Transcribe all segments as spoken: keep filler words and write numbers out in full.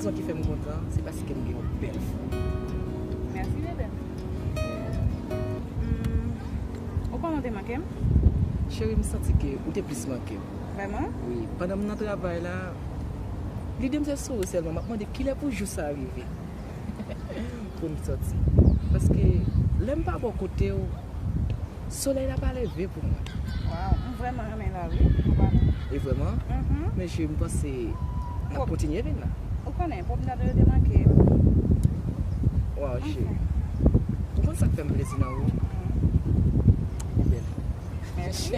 Rezon ki fè m kontan, se paske m gen yon bèl fanm. Mèsi, bebe. Hmm, ou konnen w te manke m? Cheri, m santi ke ou te plis manke m. Vrèman? Wi, pandan m nan travay la, lide m se sou ou sèlman. M ap mande kilè pou jou sa rive pou n sòti. Paske lè m pa bò kote w, solèy la pa leve pou mwen. Waw, m vrèman renmen la, wi. Ou konnen. E vrèman? Mhm. Men cheri, m panse n ap kontinye vin la. Ou konnen, pwob nan yo te manke m. Waw, cheri. Ou konn sa k fè m plezi nan ou? Mhm. Ou bèl. Mèsi.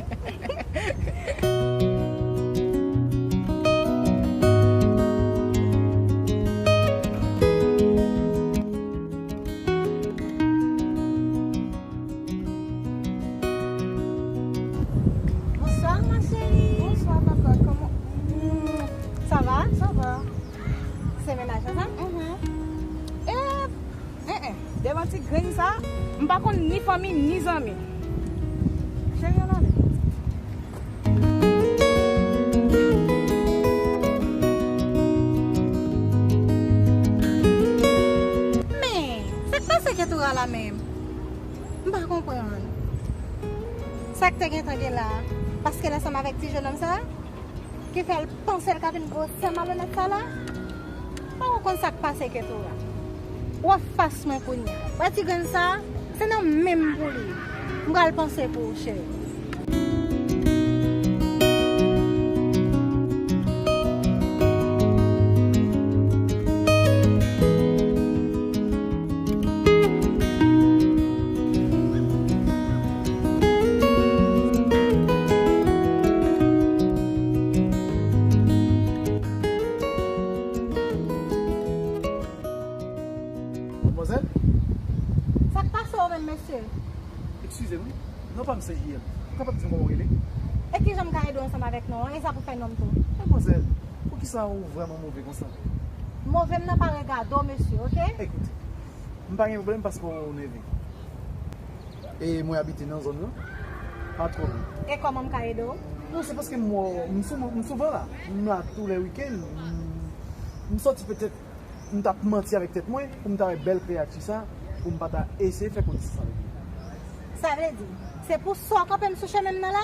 Bonsoir, ma chérie. Bonsoir, ma cocotte. Comment? Hmm, ça va? Ça va. Se mennaj la, sa? Mhm. Eh, eh, eh. Devan ti grenn sa, m pa konn ni fanmi, ni zanmi. Cheri, ann ale. Men, sa k pase Ketura la menm? M pa konprann. Sa k te gentan gen la? Paske l ansanm avèk ti jenòm sa? Ki fè l panse l ka vin gwosè malonèt sa la? Mwen konn sa k pase Ketura. W ap fas mwen kounye a. Wè ti grenn sa, se nan men m pou li. M pral panse pou ou, cheri. Madmwazèl? Sa k pase w menm, mesye? Eskize m, wi. Non pa m se J M. Ou kapab di m kòman w rele? E kijan m ka ede w ansanm avèk non an? E sa pou fè non m tou. Madmwazèl, poukisa ou vrèman move konsa? Move m nan pa regade w, mesye, oke? Ekoute, m pa gen pwoblèm paske w neve. E mwen abite nan zòn nan, pa twò lwen. E kòman m ka ede w? Non, se paske m, m sou, m souvan la. M la tou lè wikenn. M, m sòti petèt, m t ap manti avèk tèt mwen pou m ta wè bèl kreyati sa, pou m pa ta eseye fè konesans avèk li. Sa vle di, se pou sa w kanpe m sou chemen m nan la?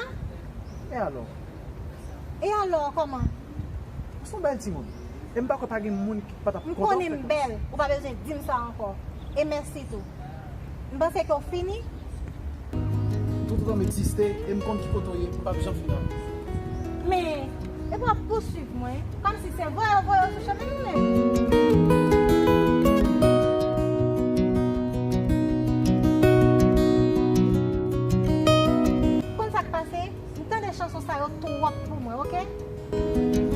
E alò? E alò, kòman? Ou se yon bèl timoun. E m pa kwè pa gen moun ki pa t ap kontan w fè konesans. M konnen m bèl, ou pa bezwen di m sa ankò. E mèsi tou. M panse ke w fini. Toutotan m egziste e m konn ki kote w ye, m p ap janm fini avè w. Men, epi w ap pouswiv mwen, kòmsi se voye w voye w sou chemen nou menm. Konn sa k pase? M tande chanson sa yo twòp pou mwen, oke?